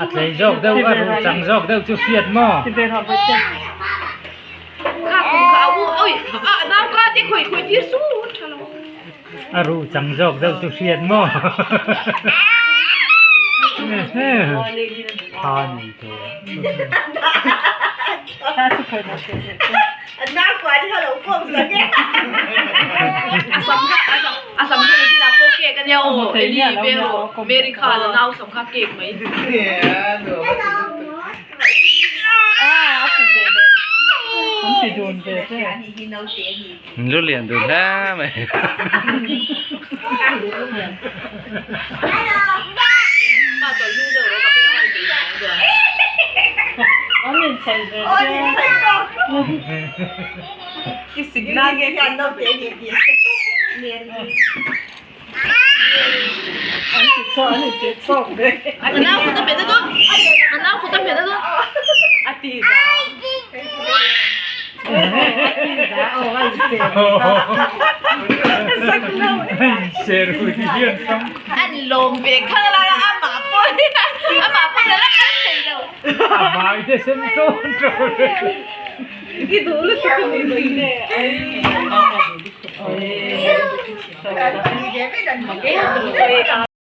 A tlei zawk deuh a ruh chang zawk deuh chu hriat maw? A ruh chang zawk deuh chu hriat maw? Tha nei thei Lu lian dun hle mai.